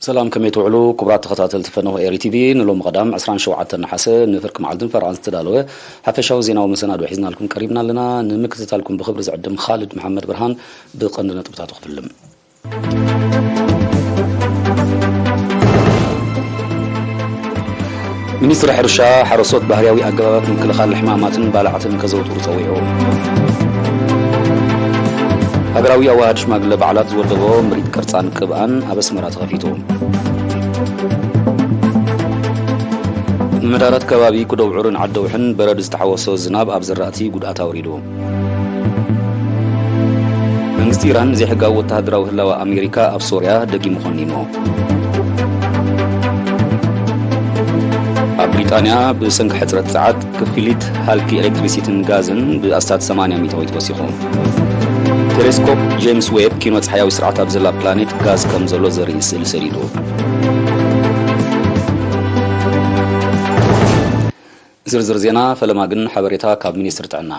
ሰላም፣ ከመይ ትውዕሉ ክቡራት ተኸታተልቲ ፈነወ ኤሪ ቲቪ? ንሎሚ ቀዳም ዕስራን ሸውዓተን ነሓሰ ንፍርቂ መዓልትን ፈረቓን ዝተዳለወ ሓፈሻዊ ዜናዊ መሰናድኦ ሒዝናልኩም ቀሪብና ኣለና። ንምክትታልኩም ብኽብሪ ዝዕድም ኻልድ መሓመድ ብርሃን። ብቐንዲ ነጥብታቱ ክፍልም። ሚኒስትሪ ሕርሻ፣ ሓረስቶት ባህርያዊ ኣገባባት ምክልኻል ሕማማትን ባልዓትን ከዘውትሩ ጸዊዑ። ሃገራዊ ኣዋሃድ ሽማግለ በዓላት ዝወደቦ ምርኢት ቅርጻን ቅብኣን ኣብ ኣስመራ ተኸፊቱ። ምምሕዳራት ከባቢ ኩደብዑርን ዓደውሕን በረድ ዝተሓወሶ ዝናብ ኣብ ዝራእቲ ጉድኣት ኣውሪዱ። መንግስቲ ኢራን ዘይሕጋዊ ወተሃደራዊ ህላወ ኣሜሪካ ኣብ ሶርያ ደጊሙ ኮኒኑ። ኣብ ብሪጣንያ ብሰንኪ ሕጽረት ጸዓት ክፍሊት ሃልኪ ኤሌክትሪሲቲን ጋዝን ብኣስታት ሰማንያ ሚእታዊት ወሲኹ። ቴሌስኮፕ ጄምስ ዌብ ኪኖ ጸሓያዊ ስርዓት ኣብ ዘላ ፕላኔት ጋዝ ከም ዘሎ ዘርኢ ስእሊ ሰዲዱ። ዝርዝር ዜና ፈለማ ግን ሓበሬታ ካብ ሚኒስትሪ ጥዕና።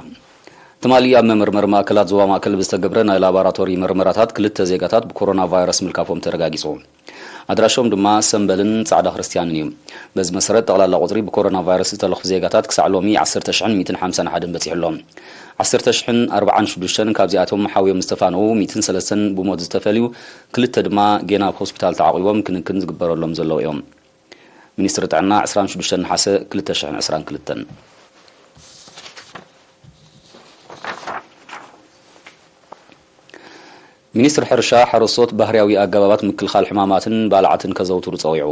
ትማሊ ኣብ መመርመሪ ማእከላት ዞባ ማእከል ብዝተገብረ ናይ ላቦራቶሪ መርመራታት ክልተ ዜጋታት ብኮሮና ቫይረስ ምልካፎም ተረጋጊጹ። ኣድራሾም ድማ ሰምበልን ጻዕዳ ክርስትያንን እዩ። በዚ መሰረት ጠቕላላ ቁጽሪ ብኮሮና ቫይረስ ዝተለኽፉ ዜጋታት ክሳዕ ሎሚ ዓሰርተ ሽሕን ሚእትን ሓምሳን ሓደን በጺሑ ኣሎ። ዓሰርተ ሽሕን ኣርባዓን ሽዱሽተን ካብዚኣቶም ሓውዮም ዝተፋነዉ፣ ሚእትን ሰለስተን ብሞት ዝተፈልዩ፣ ክልተ ድማ ጌና ኣብ ሆስፒታል ተዓቒቦም ክንክን ዝግበረሎም ዘለዉ እዮም። ሚኒስትሪ ጥዕና ዕስራን ሽዱሽተን ነሓሰ ክልተ ሽሕን ዕስራን ክልተን። ሚኒስትሪ ሕርሻ፣ ሓረስቶት ባህርያዊ ኣገባባት ምክልኻል ሕማማትን ባልዓትን ከዘውትሩ ጸዊዑ።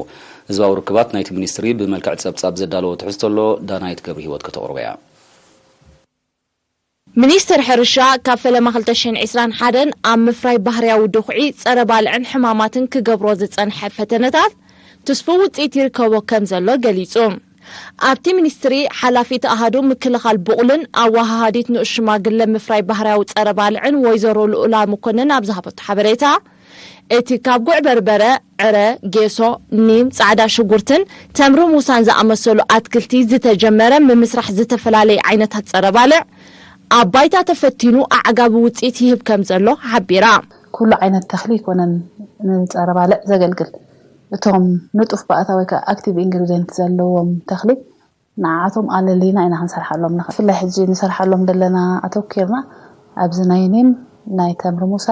ህዝባዊ ርክባት ናይቲ ሚኒስትሪ ብመልክዕ ጸብጻብ ዘዳለዎ ትሕዝቶ ኣሎ። ዳናይት ገብረ ህይወት ከተቕርቦ እያ። ሚኒስትሪ ሕርሻ ካብ ፈለማ ክልተ ሽሕን ዕስራን ሓደን ኣብ ምፍራይ ባህርያዊ ድኹዒ፣ ጸረ ባልዕን ሕማማትን ክገብሮ ዝጸንሐ ፈተነታት ትስፉው ውጽኢት ይርከቦ ከም ዘሎ ገሊጹ። ኣብቲ ሚኒስትሪ ሓላፊት ኣሃዱ ምክልኻል ቡቕልን ኣወሃሃዲት ንኡስ ሽማግለ ምፍራይ ባህርያዊ ጸረ ባልዕን ወይዘሮ ልኡላ መኮንን ኣብ ዝሃበቶ ሓበሬታ፣ እቲ ካብ ጉዕ በርበረ፣ ዕረ፣ ጌሶ፣ ኒም፣ ጻዕዳ ሽጉርትን ተምሪ ሙሳን ዝኣመሰሉ ኣትክልቲ ዝተጀመረ ምምስራሕ ዝተፈላለዩ ዓይነታት ጸረ ባልዕ ኣብ ባይታ ተፈቲኑ ኣዕጋቢ ውጽኢት ይህብ ከም ዘሎ ሓቢራ። ኩሉ ዓይነት ተኽሊ ኣይኮነን ንጸረ ባልዕ ዘገልግል። እቶም ንጡፍ ባእታ ወይ ከዓ ኣክቲቭ ኢንግሪዲየንት ዘለዎም ተኽሊ ንዓቶም ኣለሊና ኢና ክንሰርሓሎም ንኽእል። ብፍላይ ሕጂ ንሰርሓሎም ዘለና ኣተኪርና ኣብዚ ናይ ኒም፣ ናይ ተምሪ ሙሳ፣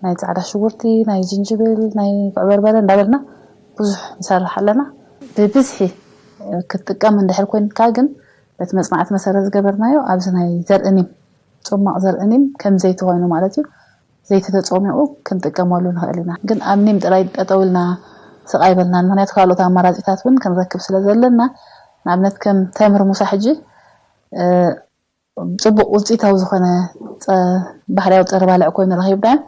ናይ ጻዕዳ ሽጉርቲ፣ ናይ ጅንጅብል፣ ናይ ጉዕ በርበረ እንዳበልና ብዙሕ ንሰርሕ ኣለና። ብብዝሒ ክትጥቀም እንድሕር ኮይንካ ግን በቲ መጽናዕቲ መሰረት ዝገበርናዮ ኣብዚ ናይ ዘርኢ ኒም፣ ጽሟቕ ዘርኢ ኒም ከም ዘይቲ ኮይኑ ማለት እዩ። ዘይቲ ተጾሚቑ ክንጥቀመሉ ንኽእል ኢና። ግን ኣብ ኒም ጥራይ ጠጠው ኢልና ስቕ ኣይበልናን። ምኽንያቱ ካልኦት ኣማራጺታት እውን ክንረክብ ስለ ዘለና፣ ንኣብነት ከም ተምሪ ሙሳ ሕጂ፣ እ፣ ጽቡቕ ውጽኢታዊ ዝኾነ ጸ-፣ ባህርያዊ ጸረ ባልዕ ኮይኑ ረኺብናዮ።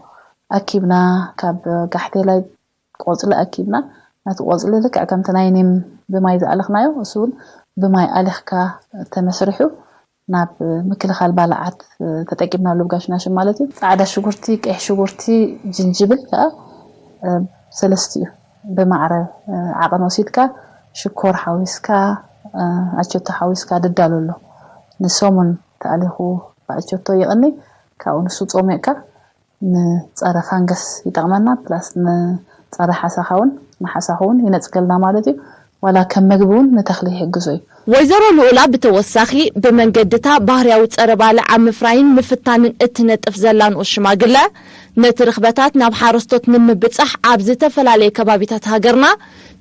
ኣኪብና ካብ ጋሕቴላይ ቆጽሊ ኣኪብና፣ ነቲ ቆጽሊ ልክዕ ከምቲ ናይ ኒም ብማይ ዝኣለኽናዮ፣ እሱ እውን ብማይ ኣሊኽካ ተመስሪሑ ናብ ምክልኻል ባልዓት ተጠቂምናሉ ብጋሽ ናሽን ማለት እዩ። ጻዕዳ ሽጉርቲ፣ ቀይሕ ሽጉርቲ፣ ጅንጅብል ከኣ፣ እ፣ ሰለስቲኡ ብማዕረ፣ እ፣ ዓቐን ወሲድካ፣ ሽኮር ሓዊስካ፣ እ፣ ኣቸቶ ሓዊስካ ድዳሎ ኣሎ። ንሰሙን ተኣሊኹ ብኣቸቶ ይቕኒ፣ ካብኡ ንሱ ጾሚቕካ ንጸረ ፋንገስ ይጠቕመና፣ ፕላስ ንጸረ ሓሳኻ እውን፣ ንሓሳኹ እውን ይነጽገልና ማለት እዩ። ዋላ ከም መግቢ እውን ንተኽሊ ይሕግዞ እዩ። ወይዘሮ ልኡላ ብተወሳኺ፣ ብመንገድታ ባህርያዊ ጸረ ባልዕ ኣብ ምፍራይን ምፍታንን እትነጥፍ ዘላ ንኡስ ሽማግለ፣ ነቲ ርኽበታት ናብ ሓረስቶት ንምብጻሕ ኣብ ዝተፈላለየ ከባቢታት ሃገርና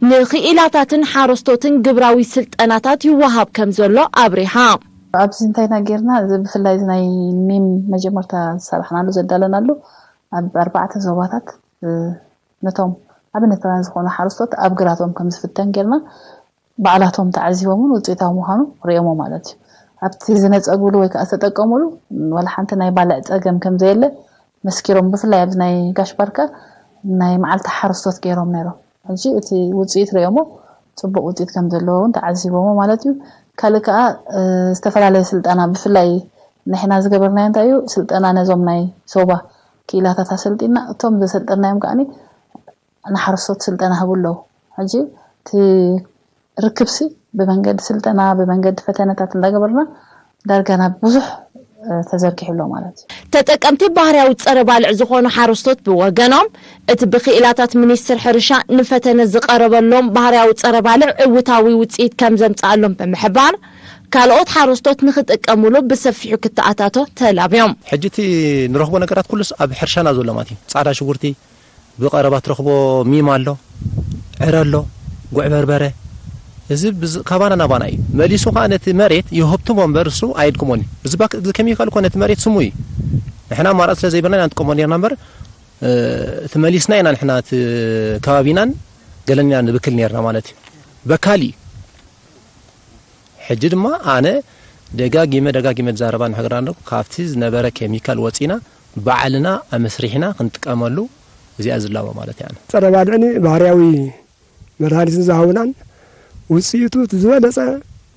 ንኽኢላታትን ሓረስቶትን ግብራዊ ስልጠናታት ይወሃብ ከም ዘሎ ኣብሪሃ። ኣብዚ እንታይ ኢና ጌርና? እዚ ብፍላይ እዚ ናይ ኒም መጀመርታ ዝሰራሕናሉ ዘዳለናሉ ኣብ ኣርባዕተ ዞባታት፣ እ፣ ነቶም ኣብነታውያን ዝኾኑ ሓረስቶት ኣብ ግራቶም ከም ዝፍተን ጌርና፣ ባዕላቶም ተዓዚቦምን ውፅኢታዊ ምዃኑ ርእዮሞ ማለት እዩ። ኣብቲ ዝነፀግሉ ወይ ከዓ ዝተጠቀሙሉ ዋላ ሓንቲ ናይ ባልዕ ፀገም ከም ዘየለ መስኪሮም፣ ብፍላይ ኣብዚ ናይ ጋሽ ባርካ ናይ መዓልቲ ሓረስቶት ገይሮም ነይሮም። ሕጂ እቲ ውፅኢት ርእዮሞ ፅቡቕ ውፅኢት ከም ዘለዎ እውን ተዓዚቦሞ ማለት እዩ። ካልእ ከዓ፣ እ፣ ዝተፈላለየ ስልጠና ብፍላይ ንሕና ዝገበርናዮ እንታይ እዩ፣ ስልጠና ነዞም ናይ ሶባ ክኢላታት ኣሰልጢና፣ እቶም ዘሰልጠናዮም ከዓኒ ንሓረስቶት ስልጠና ህቡ ኣለዉ። ሕጂ እቲ ርክብሲ ብመንገዲ ስልጠና፣ ብመንገዲ ፈተነታት እንዳገበርና ዳርጋ ናብ ብዙሕ፣ እ፣ ተዘርጊሑ ኣሎ ማለት እዩ። ተጠቀምቲ ባህርያዊ ጸረ ባልዕ ዝኾኑ ሓረስቶት ብወገኖም፣ እቲ ብክኢላታት ሚኒስቴር ሕርሻ ንፈተነ ዝቐረበሎም ባህርያዊ ጸረ ባልዕ እውታዊ ውጽኢት ከም ዘምጽኣሎም ብምሕባር፣ ካልኦት ሓረስቶት ንኽጥቀሙሉ ብሰፊሑ ክተኣታቶ ተላብዮም። ሕጂ እቲ ንረኽቦ ነገራት ኩሉስ ኣብ ሕርሻና ዘሎ ማለት እዩ። ጻዕዳ ሽጉርቲ፣ ብቐረባ ትረኽቦ ሚም ኣሎ፣ ዕረ ኣሎ፣ ጉዕ በርበረ። እዚ ብዝ-፣ ካባና ናባና እዩ። መሊሱ ኸዓ ነቲ መሬት ይህብትሞ እምበር እሱ ኣየድክሞን እዩ። እዚ ባክ-፣ እዚ ኬሚካል እኮ ነቲ መሬት ስሙ እዩ። ንሕና ኣማራጺ ስለ ዘይብልና ኢና ንጥቀሞ ኔርና እምበር፣ እ፣ እቲ መሊስና ኢና ንሕና እቲ ከባቢናን ገለን ኢና ንብክል ኔርና ማለት እዩ። በካል እዩ። ሕጂ ድማ ኣነ ደጋጊመ ደጋጊመ ዝዛረባ ንሕግራ ኣለኩ፣ ካብቲ ዝነበረ ኬሚካል ወፂና ባዕልና ኣመስሪሕና ክንጥቀመሉ እዚኣ ዝላቦ ማለት እያ። ፀረ ባልዕን ባህርያዊ መድሃኒትን ዝሃቡናን ውፅኢቱ እቲ ዝበለፀ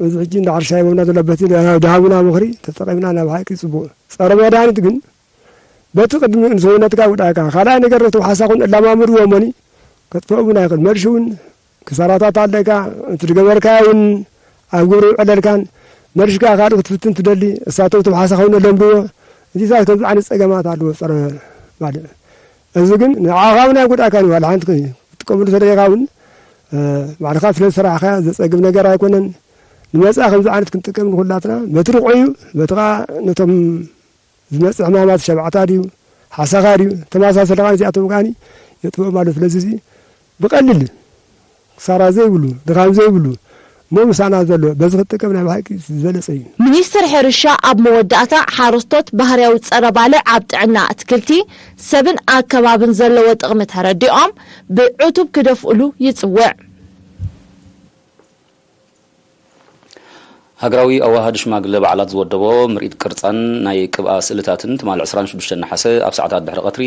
እዚ ሕጂ እንዳ ሕርሻ ይቦምና ዘሎ በቲ ዝሃቡና ምኽሪ ተጠቒምና ናብ ሓቂ ፅቡቕ። ፀረ መድሃኒት ግን በቲ ቅድሚ ንሰውነትካ ውዳእካ ካልኣይ ነገር ነቲ ውሓሳ ኹን እላማምድዎ እሞኒ ከጥፍኦ እውን ኣይኽእል። መልሲ እውን ክሳራታት ኣለካ፣ እቲ ዝገበርካዮ እውን ኣብ ግብሪ ይውዕለልካን፣ መልሲ ከዓ ካልእ ክትፍትን ትደሊ፣ እሳቶም እቲ ውሓሳ ኸውን ኣለምድዎ። እዚታት ከምዚ ዓይነት ፀገማት ኣለዎ ፀረ ባልዕ። እዚ ግን ንዓኻ እውን ኣይጎድኣካን እዩ፣ ዋላ ሓንቲ ክትጥቀምሉ ተደሊኻ እውን፣ እ፣ ባዕልኻ ስለ ዝሰራሕካዮ ዘፀግም ነገር ኣይኮነን። ንመፃኢ ከምዚ ዓይነት ክንጥቀም ንኹላትና፣ በቲ ርቑዕ እዩ፣ በቲ ከዓ ነቶም ዝመጽእ ሕማማት ሸባዕታ ድዩ፣ ሓሳኻ ድዩ፣ ተመሳሰሊ ኸኣ እዚኣቶም ከኣ የጥፍኦም ኣሎ። ስለዚ እዚ ብቐሊል ክሳራ ዘይብሉ፣ ድኻም ዘይብሉ፣ እሞ ምሳና ዘሎ በዚ ክትጥቀም ናይ ብሓቂ ዝበለጸ እዩ። ሚኒስትር ሕርሻ ኣብ መወዳእታ ሓረስቶት ባህርያዊ ጸረ ባልዕ ኣብ ጥዕና ኣትክልቲ፣ ሰብን ኣከባብን ዘለዎ ጥቕሚ ተረዲኦም ብዕቱብ ክደፍእሉ ይጽውዕ። ሃገራዊ ኣዋሃድ ሽማግለ በዓላት ዝወደቦ ምርኢት ቅርጻን ናይ ቅብኣ ስእልታትን ትማሊ ዕስራን ሽዱሽተን ነሓሰ ኣብ ሰዓታት ድሕሪ ቀትሪ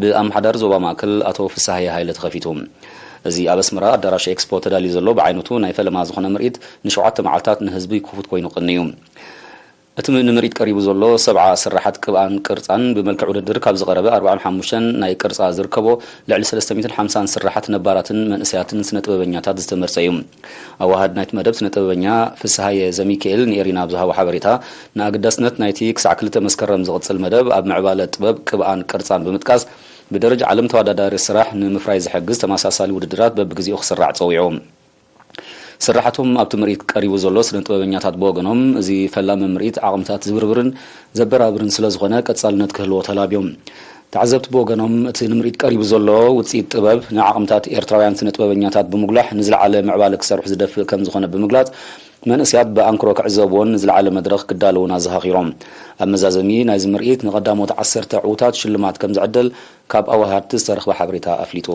ብኣመሓዳሪ ዞባ ማእከል ኣቶ ፍስሃየ ሃይለ ተኸፊቱ። እዚ ኣብ ኣስመራ ኣዳራሽ ኤክስፖ ተዳልዩ ዘሎ ብዓይነቱ ናይ ፈለማ ዝኾነ ምርኢት ንሸውዓተ መዓልታት ንህዝቢ ክፉት ኮይኑ ቀንዩ። እቲ ም-፣ ንምርኢት ቀሪቡ ዘሎ ሰብዓ ስርሓት ቅብኣን ቅርጻን ብመልክዕ ውድድር ካብ ዝቐረበ ኣርብዓን ሓሙሽተን ናይ ቅርጻ ዝርከቦ ልዕሊ ሰለስተ ሚእትን ሓምሳን ስርሓት ነባራትን መንእሰያትን ስነ ጥበበኛታት ዝተመርጸ እዩ። ኣዋሃድ ናይቲ መደብ ስነ ጥበበኛ ፍስሃየ ዘሚካኤል ንኤሪና ኣብ ዝሃቦ ሓበሬታ፣ ንኣገዳስነት ናይቲ ክሳዕ ክልተ መስከረም ዝቕጽል መደብ ኣብ ምዕባለ ጥበብ ቅብኣን ቅርጻን ብምጥቃስ፣ ብደረጃ ዓለም ተወዳዳሪ ስራሕ ንምፍራይ ዝሕግዝ ተመሳሳሊ ውድድራት በብግዜኡ ክስራዕ ጸዊዑ። ስርሓቶም ኣብቲ ምርኢት ቀሪቡ ዘሎ ስነ ጥበበኛታት ብወገኖም፣ እዚ ፈላሚ ምርኢት ዓቕምታት ዝብርብርን ዘበራብርን ስለ ዝኾነ ቀጻልነት ክህልዎ ተላብዮም። ተዓዘብቲ ብወገኖም፣ እቲ ንምርኢት ቀሪቡ ዘሎ ውጽኢት ጥበብ ንዓቕምታት ኤርትራውያን ስነ ጥበበኛታት ብምጉላሕ ንዝለዓለ ምዕባለ ክሰርሑ ዝደፍእ ከም ዝኾነ ብምግላጽ፣ መንእሰያት ብኣንክሮ ክዕዘብዎን ንዝለዓለ መድረኽ ክዳለዉን ኣዘኻኺሮም። ኣብ መዛዘሚ ናይዚ ምርኢት ንቐዳሞት ዓሰርተ ዕዉታት ሽልማት ከም ዝዕደል ካብ ኣወሃድቲ ዝተረኽበ ሓበሬታ ኣፍሊጡ።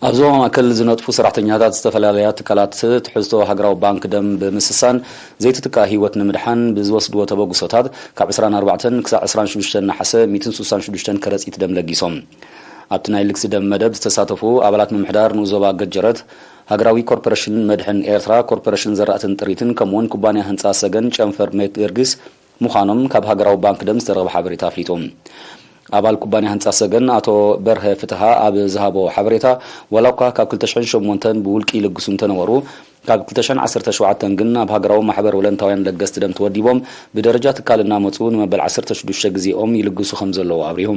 ኣብ ዞባ ማእከል ዝነጥፉ ሰራሕተኛታት ዝተፈላለያ ትካላት ትሕዝቶ ሃገራዊ ባንክ ደም ብምስሳን ዘይትትካእ ህይወት ንምድሓን ብዝወስድዎ ተበግሶታት ካብ ዕስራን ኣርባዕተን ክሳብ ዕስራን ሽዱሽተን ነሓሰ ሚእትን ስሳን ሽዱሽተን ከረጺት ደም ለጊሶም። ኣብቲ ናይ ልግሲ ደም መደብ ዝተሳተፉ ኣባላት ምምሕዳር ንኡስ ዞባ ገጀረት፣ ሃገራዊ ኮርፖሬሽን መድሕን ኤርትራ፣ ኮርፖሬሽን ዘራእትን ጥሪትን ከምኡውን ኩባንያ ህንጻ ሰገን ጨንፈር ሜትገርጊስ፣ ምዃኖም ካብ ሃገራዊ ባንክ ደም ዝተረኽበ ሓበሬታ ኣፍሊጡ። ኣባል ኩባንያ ህንጻ ሰገን ኣቶ በርሀ ፍትሃ ኣብ ዝሃቦ ሓበሬታ፣ ዋላ እኳ ካብ ክልተ ሽሕን ሸሞንተን ብውልቂ ይልግሱ እንተነበሩ፣ ካብ ክልተ ሽሕን ዓሰርተ ሸውዓተን ግን ኣብ ሃገራዊ ማሕበር ወለንታውያን ለገስቲ ደም ተወዲቦም ብደረጃ ትካል እናመጹ ንመበል ዓሰርተ ሽዱሽተ ግዜኦም ይልግሱ ከም ዘለዉ ኣብሪሁ።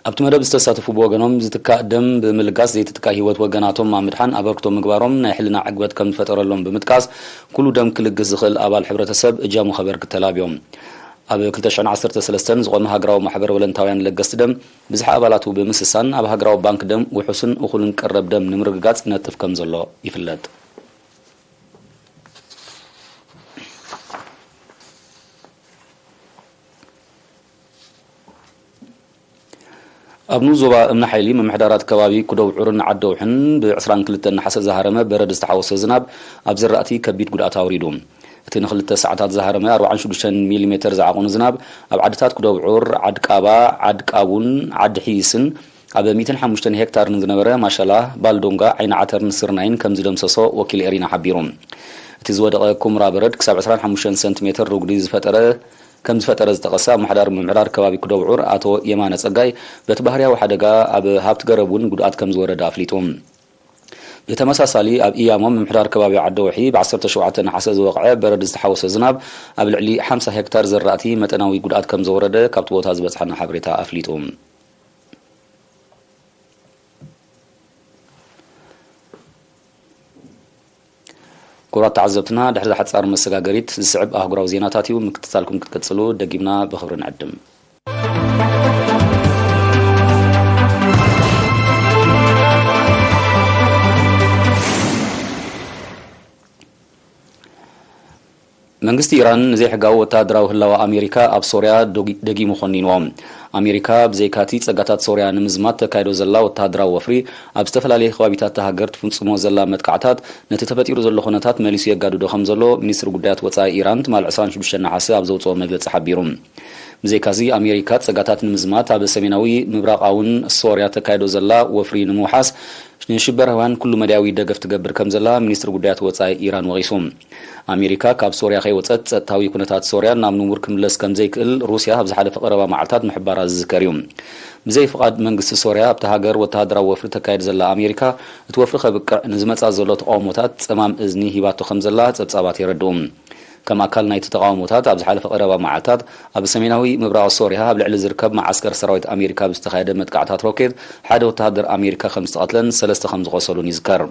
ኣብቲ መደብ ዝተሳተፉ ብወገኖም፣ ዝትካእ ደም ብምልጋስ ዘይትትካእ ህይወት ወገናቶም ኣብ ምድሓን ኣበርክቶ ምግባሮም ናይ ሕልና ዕግበት ከም ዝፈጠረሎም ብምጥቃስ፣ ኩሉ ደም ክልግስ ዝኽእል ኣባል ሕብረተሰብ እጃሙ ከበርክት ተላብዮም። ኣብ ክልተ ሽሕን ዓሰርተ ሰለስተን ዝቖመ ሃገራዊ ማሕበር ወለንታውያን ለገስቲ ደም፣ ብዝሒ ኣባላቱ ብምስሳን፣ ኣብ ሃገራዊ ባንክ ደም ውሑስን እኹልን ቀረብ ደም ንምርግጋጽ ይነጥፍ ከም ዘሎ ይፍለጥ። ኣብ ንኡስ ዞባ እምኒ ሓይሊ ምምሕዳራት ከባቢ ኩደውዑርን ዓደውሕን ብ ዕስራን ክልተን ነሓሰ ዝሃረመ በረድ ዝተሓወሶ ዝናብ ኣብ ዘራእቲ ከቢድ ጉድኣት ኣውሪዱ። እቲ ንክልተ ሰዓታት ዝሃረመ ኣርባዓን ሽዱሽተን ሚሊ ሜተር ዝዓቐኑ ዝናብ ኣብ ዓድታት ኩደውዑር፣ ዓድቃባ፣ ዓድቃቡን ዓዲ ሕይስን ኣብ ሚእትን ሓሙሽተን ሄክታር ንዝነበረ ማሸላ፣ ባልዶንጋ፣ ዓይኒ ዓተርን ስርናይን ከም ዝደምሰሶ ወኪል ኤሪና ሓቢሩ። እቲ ዝወደቐ ኩምራ በረድ ክሳብ ዕስራን ሓሙሽተን ሰንቲሜተር ርጉዲ ዝፈጠረ ከም ዝፈጠረ ዝጠቐሰ ኣመሓዳሪ ምምሕዳር ከባቢ ኩደብዑር ኣቶ የማነ ጸጋይ፣ በቲ ባህርያዊ ሓደጋ ኣብ ሃብቲ ገረብ እውን ጉድኣት ከም ዝወረደ ኣፍሊጡ። ብተመሳሳሊ ኣብ ኢያሞ ምምሕዳር ከባቢ ዓደወሒ ብ ዓሰርተ ሸውዓተ ነሓሰ ዝወቕዐ በረድ ዝተሓወሰ ዝናብ ኣብ ልዕሊ ሓምሳ ሄክታር ዘራእቲ መጠናዊ ጉድኣት ከም ዘውረደ ካብቲ ቦታ ዝበጽሓና ሓበሬታ ኣፍሊጡ። ክቡራት ተዓዘብትና፣ ድሕሪ ሓጻር መሰጋገሪት ዝስዕብ ኣህጉራዊ ዜናታት እዩ። ምክትታልኩም ክትቅጽሉ ደጊምና ብኽብሪ ንዕድም። መንግስቲ ኢራን ንዘይሕጋዊ ወተሃደራዊ ህላወ ኣሜሪካ ኣብ ሶርያ ዶጊ-፣ ደጊሙ ኮኒንዎ። ኣሜሪካ ብዘይካቲ ጸጋታት ሶርያ ንምዝማት ተካይዶ ዘላ ወተሃደራዊ ወፍሪ፣ ኣብ ዝተፈላለየ ከባቢታት እታ ሃገር ትፍጽሞ ዘላ መጥቃዕታት፣ ነቲ ተፈጢሩ ዘሎ ኩነታት መሊሱ የጋድዶ ከም ዘሎ ሚኒስትሪ ጉዳያት ወጻኢ ኢራን ትማል ዕስራን ሽዱሽተን ነሓሰ ኣብ ዘውጽኦ መግለጺ ሓቢሩ። ብዘይካዚ፣ ኣሜሪካ ጸጋታት ንምዝማት ኣብ ሰሜናዊ ምብራቓውን ሶርያ ተካይዶ ዘላ ወፍሪ ንምውሓስ፣ ንሽበራውያን ኩሉ መዳያዊ ደገፍ ትገብር ከም ዘላ ሚኒስትሪ ጉዳያት ወጻኢ ኢራን ወቒሱ። ኣሜሪካ ካብ ሶርያ ከይወጸት፣ ጸጥታዊ ኩነታት ሶርያ ናብ ንቡር ክምለስ ከም ዘይክእል ሩስያ ኣብ ዝሓለፈ ቀረባ መዓልታት ምሕባራ ዝዝከር እዩ። ብዘይ ፍቓድ መንግስቲ ሶርያ ኣብታ ሃገር ወተሃደራዊ ወፍሪ ተካይድ ዘላ ኣሜሪካ፣ እቲ ወፍሪ ከብቅዕ ንዝመጻ ዘሎ ተቓውሞታት ጸማም እዝኒ ሂባቶ ከም ዘላ ጸብጻባት የረድኡ። ከም ኣካል ናይቲ ተቓውሞታት፣ ኣብ ዝሓለፈ ቀረባ መዓልታት ኣብ ሰሜናዊ ምብራቕ ሶርያ ኣብ ልዕሊ ዝርከብ መዓስከር ሰራዊት ኣሜሪካ ብዝተኻየደ መጥቃዕታት ሮኬት ሓደ ወተሃደር ኣሜሪካ ከም ዝተቐትለን ሰለስተ ከም ዝቖሰሉን ይዝከር።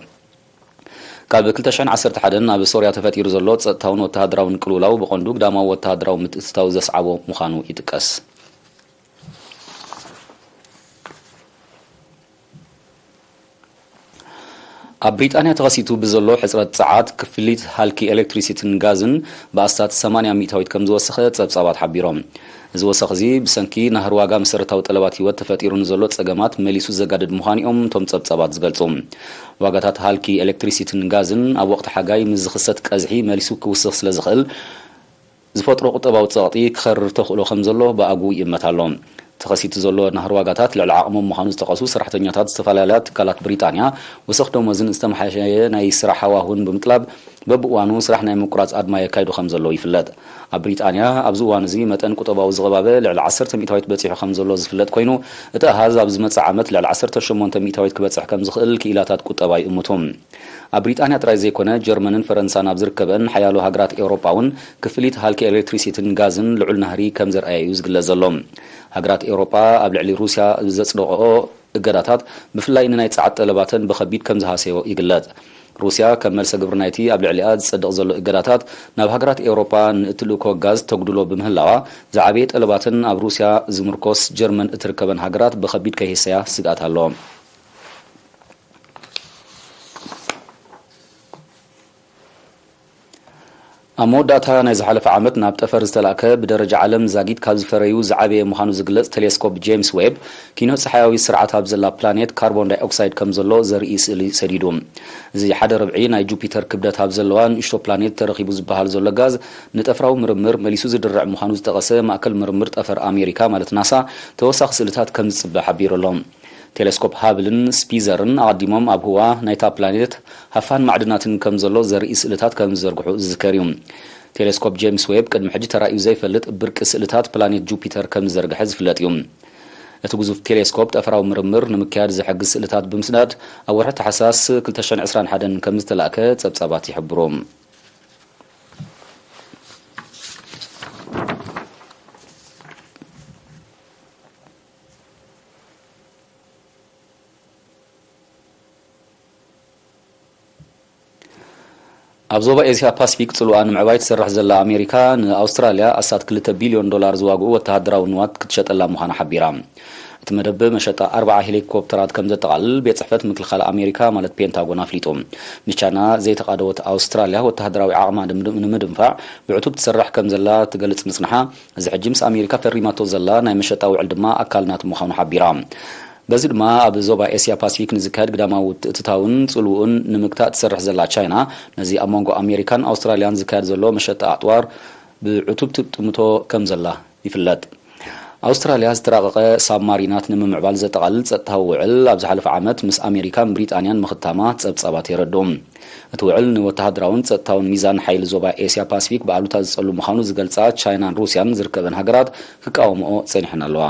ካብ ክልተ ሽሕን ዓሰርተ ሓደን ኣብ ሶርያ ተፈጢሩ ዘሎ ጸጥታውን ወተሃደራውን ቅልውላው ብቐንዱ ግዳማዊ ወተሃደራዊ ምትእትታው ዘስዓቦ ምዃኑ ይጥቀስ። ኣብ ብሪጣንያ ተኸሲቱ ብዘሎ ሕጽረት ጸዓት፣ ክፍሊት ሃልኪ ኤሌክትሪሲቲን ጋዝን ብኣስታት ሰማንያ ሚእታዊት ከም ዝወሰኸ ጸብጻባት ሓቢሮም። እዚ ወሰኽ እዚ ብሰንኪ ናህሪ ዋጋ መሰረታዊ ጠለባት ህይወት ተፈጢሩ ንዘሎ ጸገማት መሊሱ ዘጋድድ ምዃኑ እዮም እቶም ጸብጻባት ዝገልጹ። ዋጋታት ሃልኪ ኤሌክትሪሲቲን ጋዝን ኣብ ወቕቲ ሓጋይ ምስ ዝኽሰት ቀዝሒ መሊሱ ክውስኽ ስለ ዝኽእል፣ ዝፈጥሮ ቁጠባዊ ጸቕጢ ክኸርር ተኽእሎ ከም ዘሎ ብኣግኡ ይእመት ኣሎ። ተኸሲቱ ዘሎ ናህሪ ዋጋታት ልዕሊ ዓቕሞም ምዃኑ ዝጠቐሱ ሰራሕተኛታት ዝተፈላለያ ትካላት ብሪጣንያ፣ ወሰኽ ደሞዝን ዝተመሓየሸ ናይ ስራሕ ሃዋህውን ብምጥላብ፣ በብእዋኑ ስራሕ ናይ ምቁራጽ ኣድማ የካይዱ ከም ዘለዉ ይፍለጥ። ኣብ ብሪጣንያ ኣብዚ እዋን እዚ መጠን ቁጠባዊ ዝቕባበ ልዕሊ ዓሰርተ ሚእታዊት በጺሑ ከም ዘሎ ዝፍለጥ ኮይኑ፣ እቲ ኣሃዝ ኣብ ዝመጽእ ዓመት ልዕሊ ዓሰርተ ሸሞንተ ሚእታዊት ክበጽሕ ከም ዝኽእል ክኢላታት ቁጠባ ይእምቱ። ኣብ ብሪጣንያ ጥራይ ዘይኮነ፣ ጀርመንን ፈረንሳን ኣብ ዝርከበን ሓያሎ ሃገራት ኤውሮጳ እውን ክፍሊት ሃልኪ ኤሌክትሪሲቲን ጋዝን ልዑል ናህሪ ከም ዘርኣየ እዩ ዝግለጽ ዘሎ። ሃገራት ኤውሮጳ ኣብ ልዕሊ ሩስያ ዘጽደቕኦ እገዳታት፣ ብፍላይ ንናይ ጸዓት ጠለባተን ብኸቢድ ከም ዝሃሰዮ ይግለጽ። ሩስያ ከም መልሰ ግብሪ ናይቲ ኣብ ልዕሊኣ ዝጸድቕ ዘሎ እገዳታት፣ ናብ ሃገራት ኤውሮጳ ንእትልእኮ ጋዝ ተጉድሎ ብምህላዋ፣ ዝዓበየ ጠለባተን ኣብ ሩስያ ዝምርኮስ ጀርመን እትርከበን ሃገራት ብኸቢድ ከይህሰያ ስግኣት ኣሎ። ኣብ መወዳእታ ናይ ዝሓለፈ ዓመት ናብ ጠፈር ዝተላእከ ብደረጃ ዓለም ዛጊት ካብ ዝፈረዩ ዝዓበየ ምዃኑ ዝግለጽ ቴሌስኮፕ ጄምስ ዌብ፣ ኪኖ ጸሓያዊ ስርዓት ኣብ ዘላ ፕላኔት ካርቦን ዳይኦክሳይድ ከም ዘሎ ዘርኢ ስእሊ ሰዲዱ። እዚ ሓደ ርብዒ ናይ ጁፒተር ክብደት ኣብ ዘለዋ ንእሽቶ ፕላኔት ተረኺቡ ዝበሃል ዘሎ ጋዝ፣ ንጠፍራዊ ምርምር መሊሱ ዝድርዕ ምዃኑ ዝጠቐሰ ማእከል ምርምር ጠፈር ኣሜሪካ፣ ማለት ናሳ፣ ተወሳኺ ስእልታት ከም ዝጽበ ሓቢሩ ኣሎ። ቴሌስኮፕ ሃብልን ስፒዘርን ኣቐዲሞም ኣብ ህዋ ናይታ ፕላኔት ሃፋን ማዕድናትን ከም ዘሎ ዘርኢ ስእልታት ከም ዝዘርግሑ ዝዝከር እዩ። ቴሌስኮፕ ጄምስ ዌብ ቅድሚ ሕጂ ተራእዩ ዘይፈልጥ ብርቂ ስእልታት ፕላኔት ጁፒተር ከም ዝዘርግሐ ዝፍለጥ እዩ። እቲ ግዙፍ ቴሌስኮፕ ጠፈራዊ ምርምር ንምክያድ ዝሕግዝ ስእልታት ብምስዳድ ኣብ ወርሒ ታሕሳስ ክልተ ሽሕን ዕስራን ሓደን ከም ዝተላእከ ጸብጻባት ይሕብሩ። ኣብ ዞባ ኤስያ ፓሲፊክ ጽልዋ ንምዕባይ ትሰርሕ ዘላ ኣሜሪካ፣ ንኣውስትራልያ ኣስታት ክልተ ቢልዮን ዶላር ዝዋግኡ ወተሃደራዊ ንዋት ክትሸጠላ ምዃና ሓቢራ። እቲ መደብ መሸጣ ኣርባዓ ሄሊኮፕተራት ከም ዘጠቓልል ቤት ጽሕፈት ምክልኻል ኣሜሪካ፣ ማለት ፔንታጎን፣ ኣፍሊጡ። ንቻይና ዘይተቓደወት ኣውስትራልያ፣ ወተሃደራዊ ዓቕማ ድም-፣ ንምድንፋዕ ብዕቱብ ትሰርሕ ከም ዘላ ትገልጽ ምጽንሓ፣ እዚ ሕጂ ምስ ኣሜሪካ ፈሪማቶ ዘላ ናይ መሸጣ ውዕል ድማ ኣካል ናቱ ምዃኑ ሓቢራ። በዚ ድማ ኣብ ዞባ ኤስያ ፓሲፊክ ንዝካየድ ግዳማዊ ምትእትታውን ጽልውኡን ንምግታእ ትሰርሕ ዘላ ቻይና፣ ነዚ ኣብ መንጎ ኣሜሪካን ኣውስትራልያን ዝካየድ ዘሎ መሸጣ ኣጥዋር ብዕቱብ ትጥምቶ ከም ዘላ ይፍለጥ። ኣውስትራልያ ዝተራቐቐ ሳብማሪናት ንምምዕባል ዘጠቓልል ጸጥታዊ ውዕል ኣብ ዝሓለፈ ዓመት ምስ ኣሜሪካን ብሪጣንያን ምኽታማ ጸብጻባት የረድኡ። እቲ ውዕል ንወተሃደራውን ጸጥታውን ሚዛን ሓይሊ ዞባ ኤስያ ፓሲፊክ ብኣሉታ ዝጸሉ ምዃኑ ዝገልጻ ቻይናን ሩስያን ዝርከበን ሃገራት ክቃወምኦ ጸኒሐን ኣለዋ።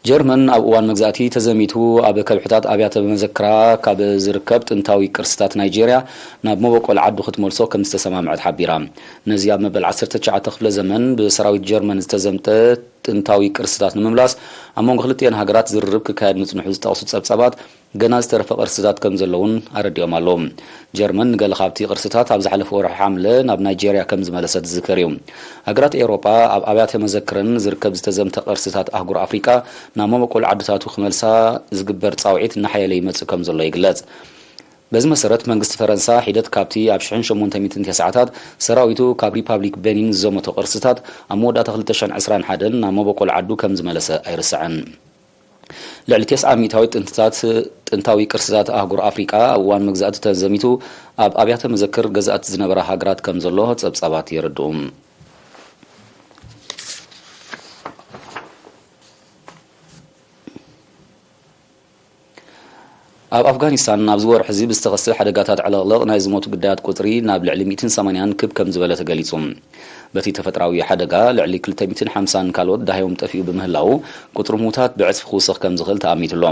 ጀርመን ኣብ እዋን መግዛእቲ ተዘሚቱ ኣብ ከብሕታት ኣብያተ መዘክራ ካብ ዝርከብ ጥንታዊ ቅርስታት ናይጄርያ ናብ መበቆል ዓዱ ክትመልሶ ከም ዝተሰማምዐት ሓቢራ። ነዚ ኣብ መበል ዓሰርተ ትሽዓተ ክፍለ ዘመን ብሰራዊት ጀርመን ዝተዘምተ ጥንታዊ ቅርስታት ንምምላስ ኣብ መንጎ ክልቲኤን ሃገራት ዝርርብ ክካየድ ምጽንሑ ዝጠቕሱ ጸብጻባት፣ ገና ዝተረፈ ቅርስታት ከም ዘሎ እውን ኣረዲኦም ኣለዉ። ጀርመን ንገለ ካብቲ ቅርስታት ኣብ ዝሓለፈ ወርሒ ሓምለ ናብ ናይጄርያ ከም ዝመለሰት ዝዝከር እዩ። ሃገራት ኤውሮጳ ኣብ ኣብያተ መዘክረን ዝርከብ ዝተዘምተ ቅርስታት ኣህጉር ኣፍሪቃ ናብ መበቆል ዓድታቱ ክመልሳ ዝግበር ጻውዒት እናሓየለ ይመጽእ ከም ዘሎ ይግለጽ። በዚ መሰረት መንግስቲ ፈረንሳ ሒደት ካብቲ ኣብ ሽሕን ሸሞንተ ሚእትን ተስዓታት ሰራዊቱ ካብ ሪፓብሊክ ቤኒን ዝዘመቶ ቅርስታት ኣብ መወዳእታ ክልተ ሽሕን ዕስራን ሓደን ናብ መበቆል ዓዱ ከም ዝመለሰ ኣይርስዕን። ልዕሊ ተስዓ ሚእታዊት ጥንትታት ጥንታዊ ቅርስታት ኣህጉር ኣፍሪቃ ኣብ እዋን መግዛእቲ ተዘሚቱ ኣብ ኣብያተ መዘክር ገዛእቲ ዝነበራ ሃገራት ከም ዘሎ ጸብጻባት የረድኡ። ኣብ ኣፍጋኒስታን ኣብዚ ወርሒ እዚ ብዝተኸስተ ሓደጋታት ዕልቕልቕ ናይ ዝሞቱ ግዳያት ቁጽሪ ናብ ልዕሊ ሚእትን ሰማንያን ክብ ከም ዝበለ ተገሊጹ። በቲ ተፈጥራዊ ሓደጋ ልዕሊ ክልተ ሚእትን ሓምሳን ካልኦት ዳህዮም ጠፊኡ ብምህላዉ፣ ቁጽሪ ምዉታት ብዕጽፊ ክውስኽ ከም ዝኽእል ተኣሚቱ ኣሎ።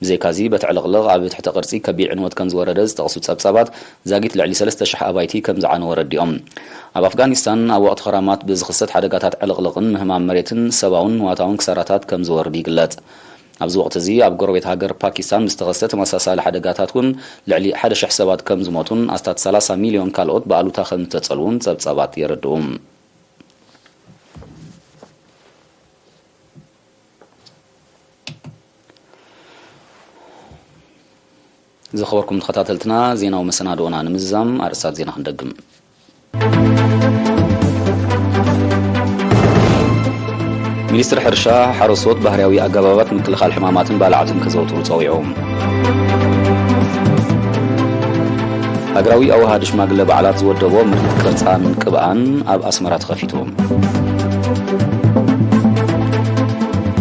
ብዘይካዚ በቲ ዕልቕልቕ ኣብ ትሕተ ቅርጺ ከቢድ ዕንወት ከም ዝወረደ ዝጠቕሱ ጸብጻባት፣ ዛጊት ልዕሊ ሰለስተ ሽሕ ኣባይቲ ከም ዝዓነወ ኣረዲኦም። ኣብ ኣፍጋኒስታን ኣብ ወቕቲ ክራማት ብዝኽሰት ሓደጋታት ዕልቕልቕን ምህማም መሬትን ሰብኣውን ንዋታውን ክሳራታት ከም ዝወርድ ይግለጽ። ኣብዚ ወቕቲ እዚ ኣብ ጎረቤት ሃገር ፓኪስታን ብዝተኸስተ ተመሳሳሊ ሓደጋታት እውን ልዕሊ ሓደ ሽሕ ሰባት ከም ዝሞቱን ኣስታት ሰላሳ ሚልዮን ካልኦት ብኣሉታ ከም ዝተጸልዉን ጸብጻባት የረድኡ። ዝኸበርኩም ተኸታተልትና፣ ዜናዊ መሰናድኦና ንምዝዛም ኣርእስታት ዜና ክንደግም። ሚኒስትሪ ሕርሻ፣ ሓረስቶት ባህርያዊ ኣገባባት ምክልኻል ሕማማትን ባልዓትን ከዘውትሩ ጸዊዑ። ሃገራዊ ኣወሃሃዲ ሽማግለ በዓላት ዝወደቦ ምርኢት ቅርጻን ቅብኣን ኣብ ኣስመራ ተኸፊቱ።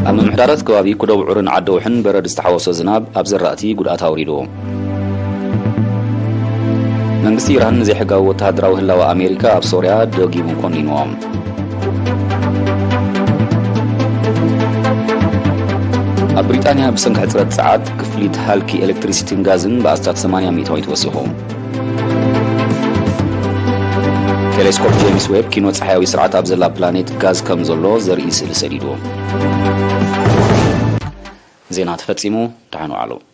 ኣብ ምምሕዳራት ከባቢ ኩደብዑርን ዓደውሕን በረድ ዝተሓወሶ ዝናብ ኣብ ዘራእቲ ጉድኣት ኣውሪዱ። መንግስቲ ኢራን ንዘይሕጋዊ ወተሃደራዊ ህላወ ኣሜሪካ ኣብ ሶርያ ደጊሙ ኮኒንዎ። ኣብ ብሪጣንያ ብሰንኪ ሕጽረት ጸዓት ክፍሊት ሃልኪ ኤሌክትሪሲቲን ጋዝን ብኣስታት ሰማንያ ሚእታዊት ወሲኹ። ቴሌስኮፕ ጄምስ ዌብ ኪኖ ጸሓያዊ ስርዓት ኣብ ዘላ ፕላኔት ጋዝ ከም ዘሎ ዘርኢ ስእሊ ሰዲዱ። ዜና ተፈጺሙ። ደሓን ዋዕሉ።